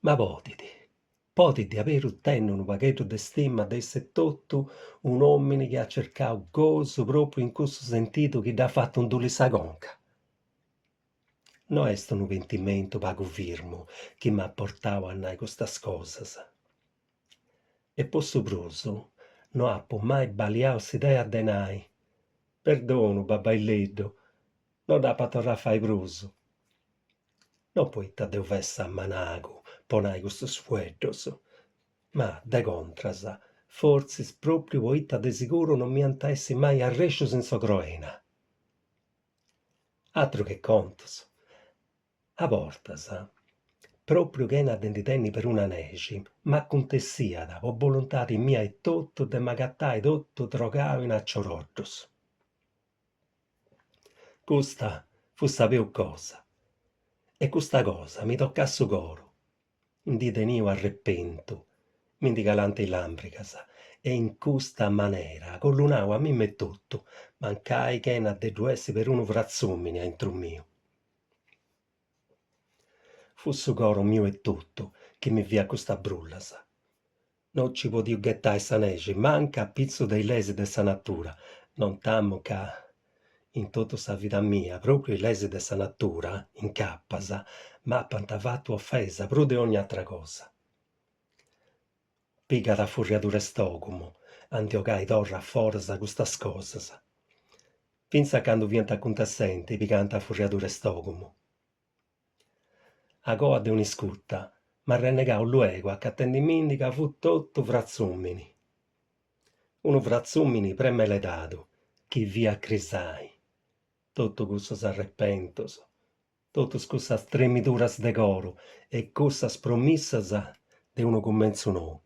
Ma podit, podit diaberu tenni unu pagheddu de stima de isse etotu un'òmini chi at circau gosu pròpriu in cussu sentidu chi dd'at fatu indulli sa conca? No est unu pentimentu pagu firmu chi m'at portau a nai custas cosas. E po su prus no apu mai baliau s'idea de nai, Perdonu, babbailleddu, no dd'apu a torrai a fai prus. No poita deu fessa managu po nai custus fueddus, ma, de contras, fortzis pròpriu poita de siguru no m'iant a essi mai arrèscius in s'ogroena. Atru che contus. A bortas, pròpriu chena de ndi tenni peruna nexi, m'acuntessiat po boluntadi mia etotu de m'agatai totu trogau in acioroddus. Custa fut sa peus cosa. E custa cosa mi tocàt su coru. Ndi teniu arrepentu, mi ndi calànt is làmbrigas e in custa manera collunau a mimma etotu, mancai chena de ddu essi perunu fratzùmini a intru miu. Fut su coro miu etotu chi mi fiat custas brullas. No nci podiu ghetai sa nexi mancu a pitzu de is leis de sa natura, non tamu ca in totu sa vida mia pròpriu is leis de sa natura, incapas, m'apant fatu ofesa prus de ogni atra cosa. Pigat a furriadura 'e stògumu a ndi 'ogai torra a foras custas cosas. Fintzas a candu fiant acuntessendi pigànt a furriadura 'e stògumu. Agoa de un'iscuta m'arrennegau luegu acatendimindi ca fut totu fratzùmini. Unu fratzùmini premeledadu chi fiat crisai. Totu cussos arrepentos, totus cussas tremiduras de coru e cussas promissas de unu cumentzu nou.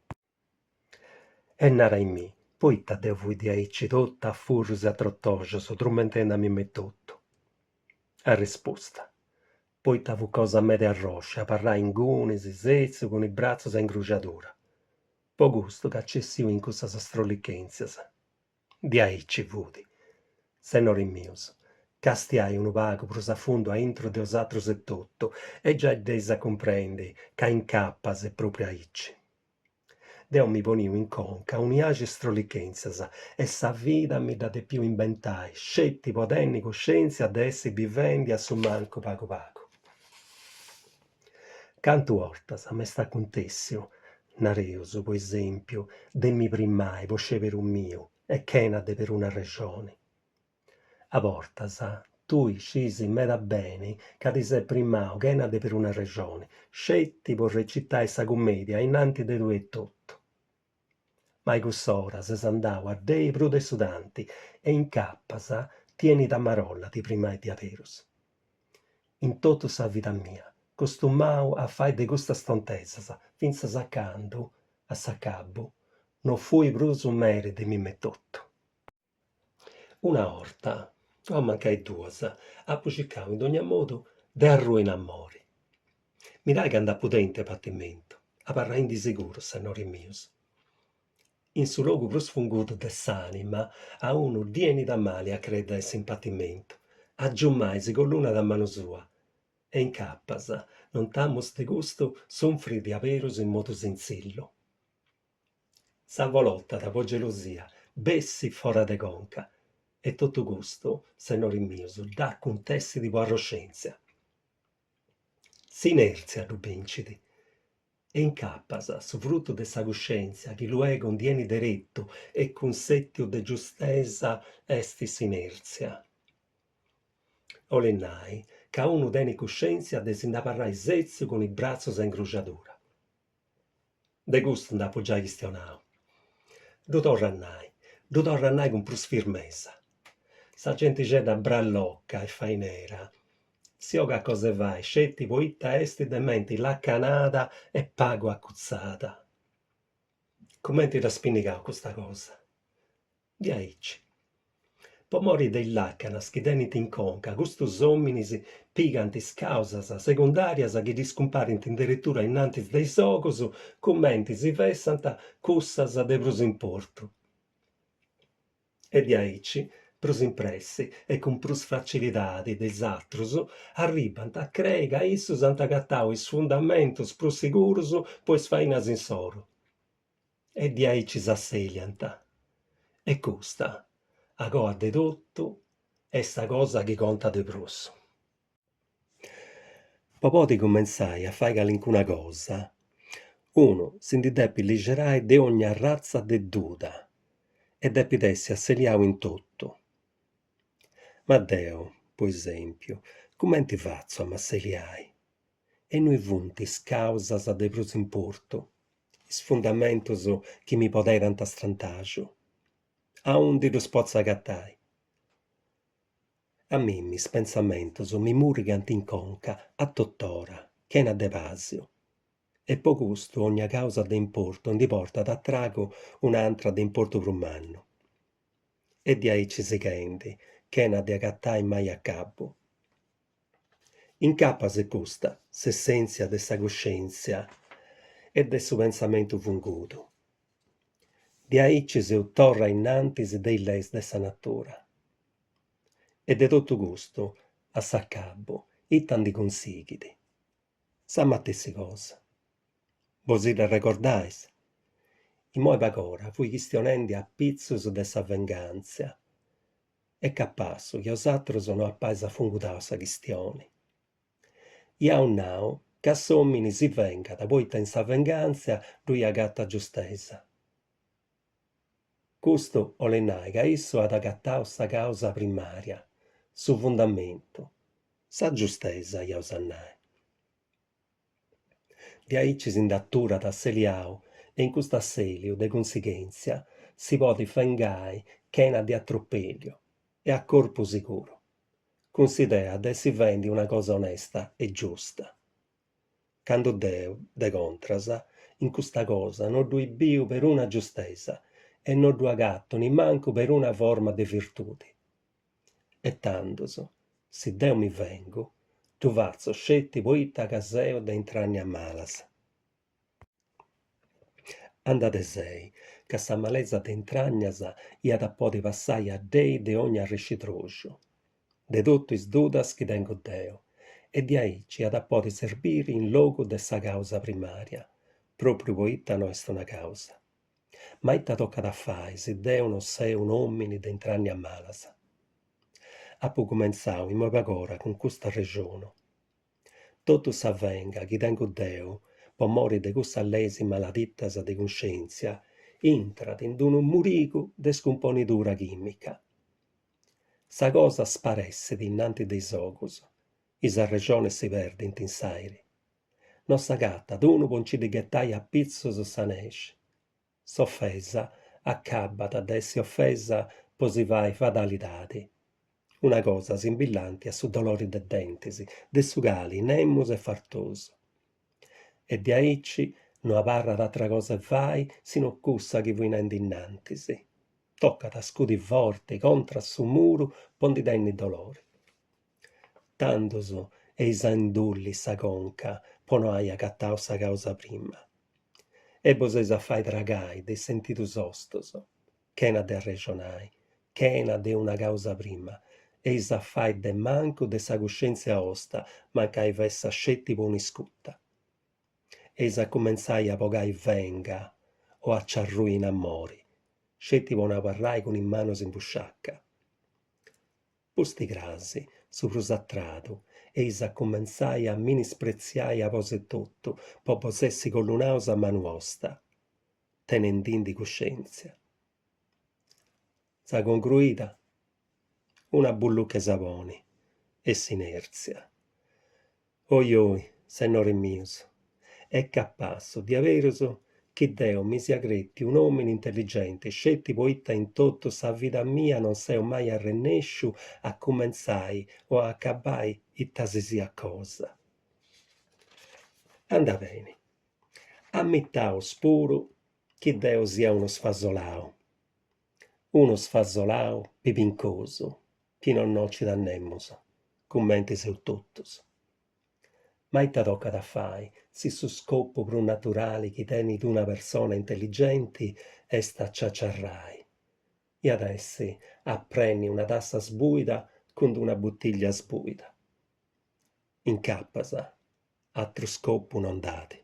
E naraimì, poita deu fui diaici totu a furrius e a trotoxos, trumentendi a mimma etotu? Arrespusta, poita fut cosa meda arròscia abarrai ingunis, sètziu cun is bratzus a ingruxadura. Po custu ca nc'essiu in cussas strollichèntzias. Diaici fut. Sennoris mius, castiai unu pagu prus a fundu a intru de osatrus etotu e giai dd'eis a cumprendi ca incapas est pròpriu aici. Deu mi poniu in conca unu 'iaxi 'e strollichèntzias e sa vida mi dda depiu imbentai sceti po tenni cuscèntzia de essi bivendi a su mancu pagu pagu. Cantu 'ortas m'est acuntèssiu, nareus, po esèmpiu, de mi primai po sceberu miu e chena de peruna arrexoni. A bortas, tui scis meda beni ca ti ses primau chena de peruna arrexoni, sceti po recitai sa cumèdia innanti de tui etotu. Ma a cuss'ora ses andau addei prus de su tanti e incapas ti 'enit a marolla a ti primai diaderus. In totu sa vida mia, costumau a fai de custas tontesas, fintzas a candu, a s'acabu, no fui prus meri de mimma etotu. Una 'orta, o mancai duas, apu circau in dogna modu de arrui in amori. Mirai ca nd'apu tentu 'e patimentu, abarraindi sigurus, sennoris mius. In su logu prus fungudu de s'anima, a unu ddi 'enit a mali a crei de essi in patimentu, agiumai si collunat a manu sua, e incapas, non tamus de custu, sunfrit diaberus in modu sintzillu. S'avolotat po gelosia, bessit fora de conca. E totu custu, sennoris mius, dd'acuntessit po arroscèntzia. S'inertzia ddu bincit. E incapas su frutu de sa cuscèntzia chi luego ndi 'enit deretu e cun sètiu de giustesa est s'inertzia. 'Olit nai ca unu tenit cuscèntzia de si nd'abarrai sètziu cun is bratzus a ingruxadura. De custu nd'apu giai chistionau. Ddu torru a nai, ddu torru a nai cun prus firmesa. Sa gentixedda brallocca e fainera si 'ogat cosa 'e fai sceti poita est de menti lacanada e pagu acutzada. Cumenti dd'as pinnigau custa cosa? Diaici. Po mori de is làcanas chi tenint in conca, custus òminis pigant is càusas segundàrias chi ddis cumparint in deretura innantis de is ogus cumenti si fessant cussas de prus importu. E diaici Prus in pressi e cun prus facilidadi de is atrus, arribant a crei ca issus ant agatau is fundamentus prus sigurus po is fainas insoru. E diaici s'assèliant. E custa, a coa de totu, est sa cosa chi contat de prus. Po podi cumentzai a fai calincuna cosa, unu si ndi depit lixerai de ogna arratza de duda e depit essi asseliau in totu. Ma deu, po esèmpiu, cumenti fatzu a m'asseliai? E innui funt is càusas de prus importu, is fundamentus chi mi poderant strantaxu? Aundi ddus potzu agatai? A mimmi is pentzamentus mi murigant in conca a totora, chena de pàsiu. E po custu ogna càusa de importu ndi portat a tragu un'antra de importu prus mannu. E diaici sighendi, chena de agatai mai acabbu. Incapas est custa s'essèntzia de sa cuscèntzia e de su pentzamentu fungudu. Diaici seus torra innantis de is leis de sa natura. E de totu custu, a s'acabbu, ita ndi cunsighit? Sa matessi cosa. Bos dd'arregordais? Imoi pagora fui chistionendi a pitzus de sa vengàntzia e capassu chi 'osatrus no apais afungudau sa chistioni. Iaus nau ca s'òmini si vengat poita in sa vengàntzia ddui agatat giustesa. Custu 'olit nai ca issu at agatau sa càusa primària, su fundamentu, sa giustesa, iaus a nai. Diaici si nd'aturat asseliau e in custu assèliu, de cunsighèntzia, si podit vengai chena de atropèlliu e a corpu siguru, cun s'idea de essi fendi una cosa onesta e giusta. Candu deu, de contras, in custa cosa no ddui biu peruna giustesa e no ddu agatu nimancu peruna forma de virtudi. E tandus, si deu mi vengu, ddu fatzu sceti poita ca seu de intragnas malas. Andat de sei ca sa malesa de intragnas iat a podi passai addei de ogna arrescidroxu, de totu is dudas chi tengu deu, e diaici iat a podi serbiri in logu de sa càusa primària, pròpriu poita no est una càusa. Ma ita tocat a fai si deu no seu un'òmini de intragnas malas? Apu cumentzau imoi pagora cun custu arrexonu. Totu sa venga chi tengu deu, po mori de cussas leis maladitas de cunscièntzia, intrat in unu murigu de scumponidura chìmica. Sa cosa sparessit innanti de is ogus, is arrexonis si perdint in s'àiri. No s'agatat unu po nci ddi ghetai a pitzus sa nexi. S'ofesa acabat de essi ofesa po si fai fatalidadi, una cosa simbillanti a su dolori de dentis, de su cali nemus est fartosu. E diaici no abarrat atra cosa 'e fai si no cussa chi fui nendi innantis, tocat a scudi forti contra su muru po ndi tenni dolori. Tandus eis a indulli sa conca po no ai agatau sa càusa prima. E bos eis a fai tragai de is sentidus 'ostus, chena de arrexonai, chena de una càusa prima, eis a fai de mancu de sa cuscièntzia 'osta, mancai fessat sceti po un'iscuta. Eis a cumentzai a bogai venga o a nci arrui in amori, sceti po no abarrai cun is manus in busciaca. Pusti crasi, su prus a tradu, eis a cumentzai a minispretziai a bos etotu po bos essi collunaus a manu 'osta, tenendindi cuscièntzia. Sa congruida? Una bulluca 'e saboni e s'inertzia. Oi oi, sennores mius, est capassu diaberus chi deu mi sia crètiu un'òmini intelligenti sceti poita in totu sa vida mia non seu mai arrennèsciu a cumentzai o a acabai ita si siat cosa. Andat beni, ammitaus puru chi deu sia unu sfasolau, unu sfasolau pibincosu chi non nocit a nemus, cumenti seus totus. Ma ita tocat a fai si su scopu prus naturali chi tenit una persona intelligenti est a ciaciarrai? Iat a essi a preni una tassa sbuida cun d'una buttiglia sbuida. Incapas, atru scopu no nd'at.